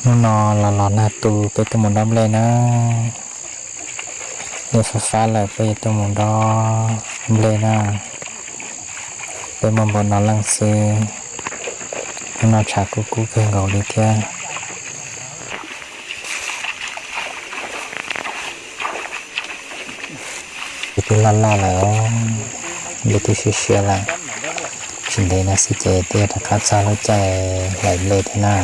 Hnub no los los nag tu peb tuaj mus dob nplej na. Ntuj fab fab lawm peb yuav tuaj mus dob nplej na. Peb muaj npaum no leej xwb. Hnub no tshav kub kub kawg nkaus li thiab. Twb loj loj lawm, nplej twb siab siab lawm. Tsis ntev no xwb ces twb yuav rov qab txog lub caij hlais nplej thiab na.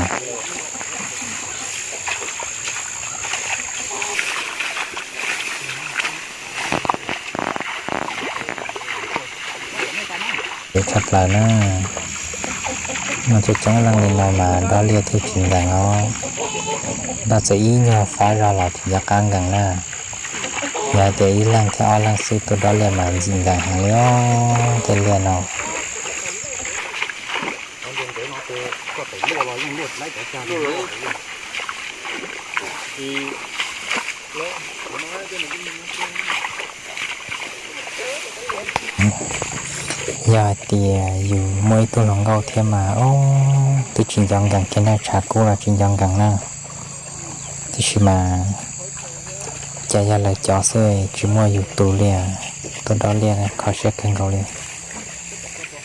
Siab tshaj plaws na. Muaj coob coob leej li no mas dob liaj thiaj tsis nkees os. Dob txawm ib nyuag fab zog los tsis nco qab nkees na. Yog hais tias ib leeg thiab ob leeg xwb tuaj dob liaj mas ntxim nkees heev li os, tej liaj no. Yog hais tias yus muaj ib tug hluas nkauj thiab mas, o, twb tsis nco nkees kiag na, tshav kub los tsis nco nkees na. Tiam sis mas cas yog lawv cov xwb tsis muaj yus tus li, tuaj dob liaj kho siab kawg nkaus li.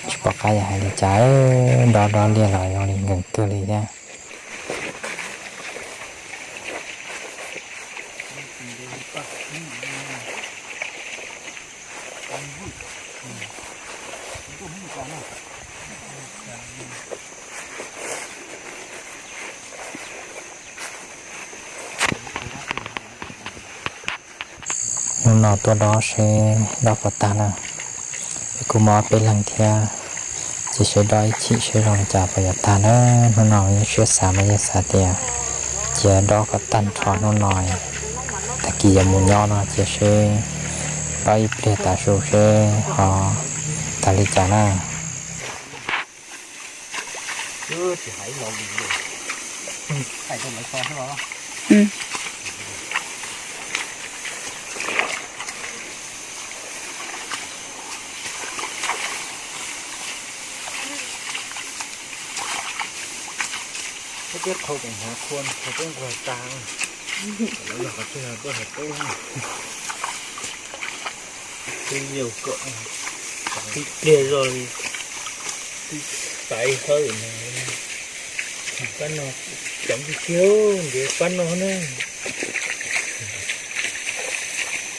Tsis pom qab yuav hais li cas, dob dob liaj los zoo li nkees kawg li thiab. Hnub no tuaj dob seb dob puas tag na. Peb kuj muaj ob peb leeg thiab, ces seb dob ib chim seb zoo li cas puas yuav tag na. Hnub no yeej siab xav mas yeej xav tias cia dob kom tag nrho hnub no, tag kis yuav mus nyob no ces seb dob ib pliag tav su seb ho tag li cas na. Peb qhau pem hnav qhua, qhov peb nquag tag, lawv los qhov twg tuaj hais peb. Twb yog kom tib pliag zoj li, twb txais hawb no, pab no, cov kiag ntiav pab no na.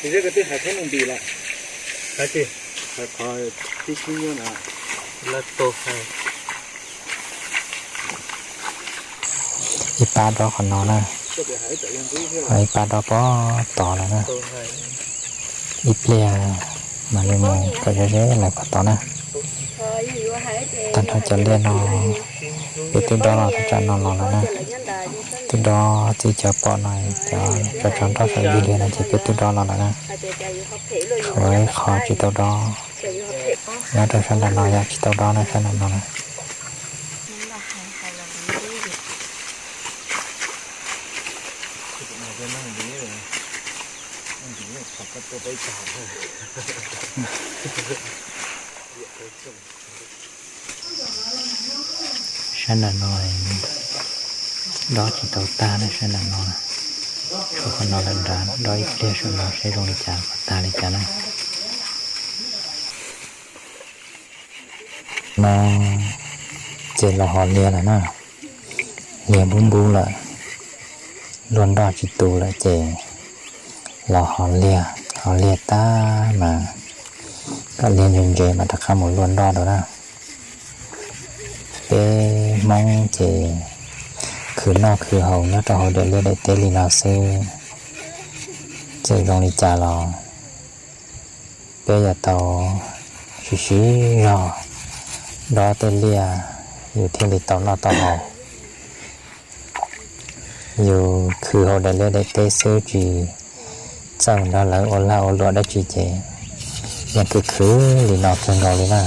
Twb hais thab nus npis lawm, hais tias, hais qhov tib sib nyob na, lawv tau hais. Ib pab dob qhov no na, ho ib pab dob pog tod lawm na. Ib pliag mam li mus kom ze ze lawv pog tod na. Tag nrho cov liaj no peb twb dob los thaj tsam no los lawm na. Twb dob txij cov pom no, cov tso tso nroj saum yig li no ces peb twb dob los lawm na. Tshuav ib qho tsis tau dob, nyob rau sab nram no yom, tsis tau dob na, sab nram no na. Sab nram no dob tsis tau tag na, sab nram no, tshuav qhov no lawm nrad, dob ib pliag saum no seb zoo li cas, puas tag li cas na. No ces los hos liag lawm na, liag npub npub lawm, luaj nroj tsis tu lawm ces los hos liag, hos liag tag mas kom liag ntse ntse mas rov qab mus luaj nroj dua na. Peb Hmoob ces khwv noj khwv haus nyob rau hauv daim liaj daim teb li no xwb, txawm zoo li cas los peb yuav tau siv siv zog dob tej liaj yus thiaj li tau noj tau haus. Yus khwv hauv daim liaj daim teb xwb tsis txawj nrog lawv ua lag ua luam dab tsi ces yeej khwv khwv li no kawg nkaus li na.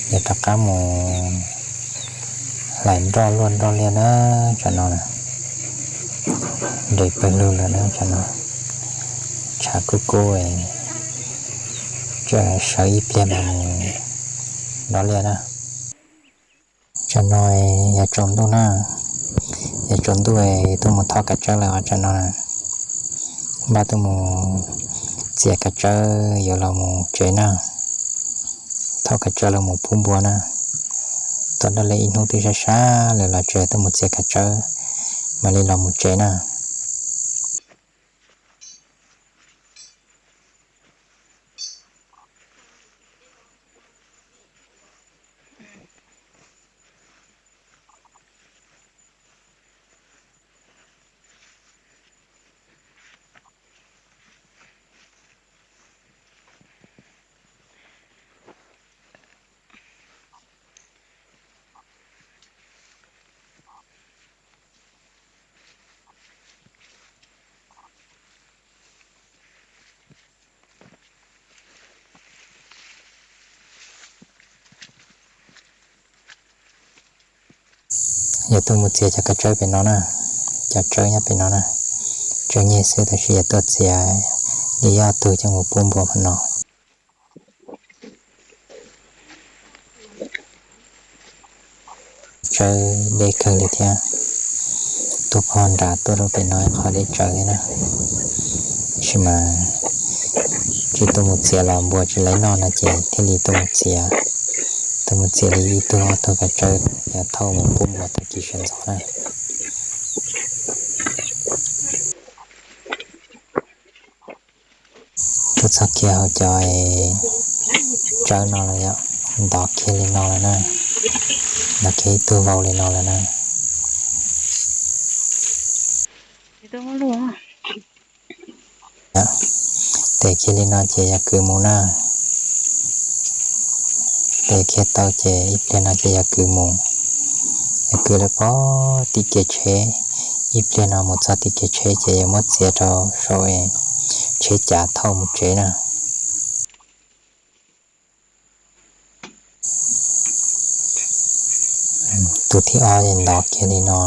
Yuav rov qab mus hlais nroj luaj nroj liaj na, tsam no nres pawg lug lawm na, tsam no tshav kub kub, sawv ib pliag mas mus nroj liaj na. Tsam no yuav tsaus ntuj na, yuav tsaus ntuj tuaj mus thauj kav tsawb lawm os. Tsam no npaj tuaj mus txiav kav tsawb yuav los mus tsev na, thauj kav tsawb los mus pub npua na. Tuaj nroj liaj ib hnub twb sab sab lawm los tsev, tuaj mus txiav kav tsawb mam li los mus tsev na. Yog tuaj mus txiav cov kav tsawb pem no na, cov tsawb nyob pem no na, tsawb nyeg xwb tab sis yog tuaj txiav li ob tug coj mus pub npua hmo no. Tsawb deb kawg li thiab, tuaj pog nram tuaj rau pem no qhov deb tsawv thiab na. Tab sis mas tsis tuaj mus txiav los npua tsis laiv noj no ces thiaj li tuaj mus txiav, tuaj mus txiav li ib tug ob tug kav tsawb yog thauj mus pub npua tag kis sawv ntxov na. Tuaj txog kiag hauv cov tsawb no lawm yom, ntov kiag li no lawm na, ntov kiag ib tug vau li no lawm na. Tes kiag li no ces yog kwv mus na. Tes kiag tau ces ib pliag no ces yog kwv mus, yog kwv lawm pog tim kev tsheb. Ib pliag no mus txog tim kev tsheb ces yuav muab txiav rau saum tsheb cav thauj mus tsev na. Tus thib ob ntov kiag li no.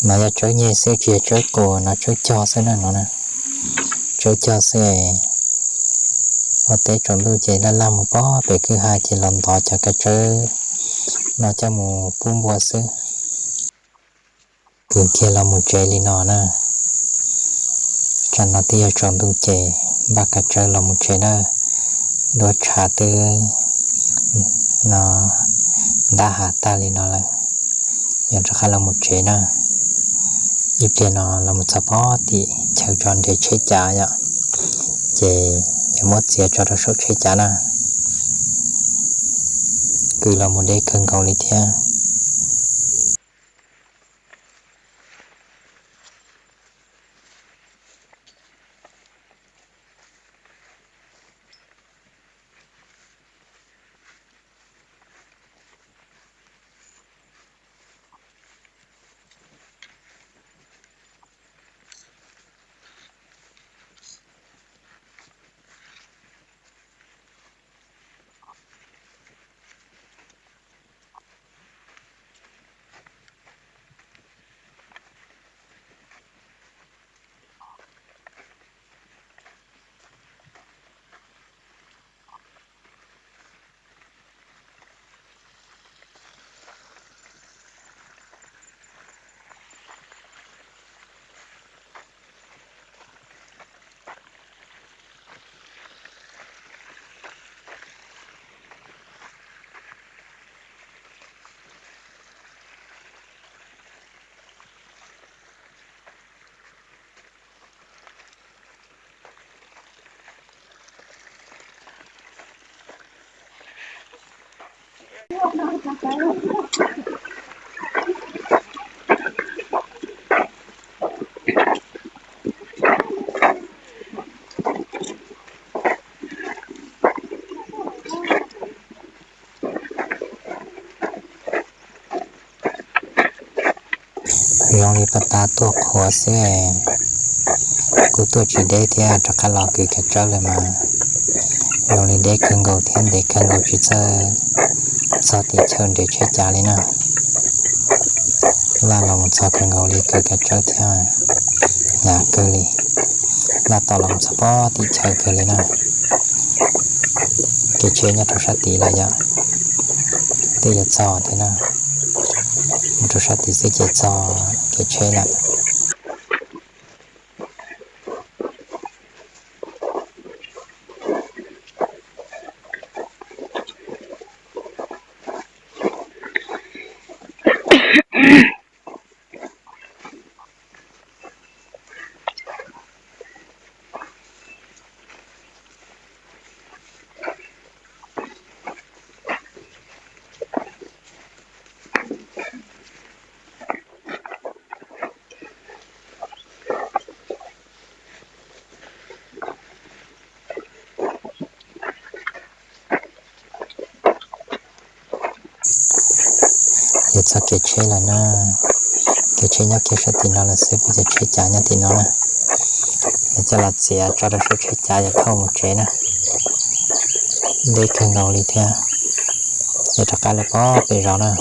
No yog tsawb nyeg xwb tsis yog tsawb qus, no tsawb cog xwb na no na. Tsawb cog xwb. Ua teb tsaus ntuj ces laj laj mus pog pem kwj ha ces los ntov cov kav tsawb no coj mus pub npua xwb. Kwv kiag los mus tsev li no na. Tsam no twb yog tsaus ntuj ces npaj kav tsawb los mus tsev na. Duab tshav twb no ntab hav tag li no lawm, yuav rov qab los mus tsev na. Ib pliag no los mus txog pog tim chaw tso nres tsheb cav yom, ces yuav muab txiav tso rau saum tsheb cav na. Kwv los mus deb kawg nkaus li thiab. Zoo li pas tas tuaj qhuav xwb, kuj tuaj tsis deb thiab, rov qab los kwv kav tsawb lawm mas. Zoo li deb kawg nkaus thiab ntev kawg nkaus tsis txawj txog tim chaw nres tsheb cav li na. Laj los mus txog kawg nkaus li, kawg kav tsawb thiab hnyav kawg li. Laj tos los mus txog pem tim chaw kawg li na. Kev tsheb nyob rau sab tid lawm yom. Twb yuav txog thiab na. Mus rau sab tid xwb ces txog kev tsheb lawm. Yuav txog kev tsheb lawm na. Kev tsheb nyob kiag sab tim no lawm xwb, peb cov tsheb cav nyob tim no na. Yuav coj los txiav tso rau suab tsheb cav yuav thauj mus tsev na. Deb kawg nkaus li thiab. Yuav rov qab lawm pem zos na.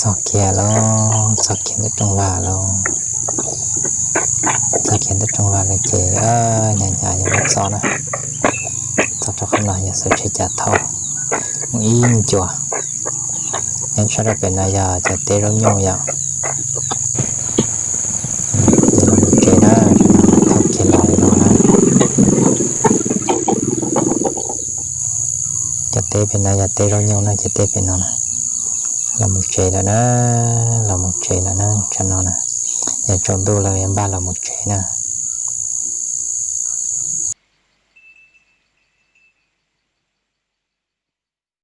Txog kiag lauj, txog kiag ntawm rooj vag lauj. Txog kiag ntawm rooj vag lawm ces hnyav hnyav yuav mus txog na. Txog rau qhov no yog xuas tsheb cav thauj mus ib ncua. Nyob sab rau pem no yog cov teb zaub nyuj yom. Los mus tsev na, thauj kiag los li no na. Cov teb pem no yog teb zaub nyuj na, cov teb pem no na. Los mus tsev lawm na, los mus tsev lawm na, tsam no na. Yog tsaus ntuj lawm yuav npaj los mus tsev na.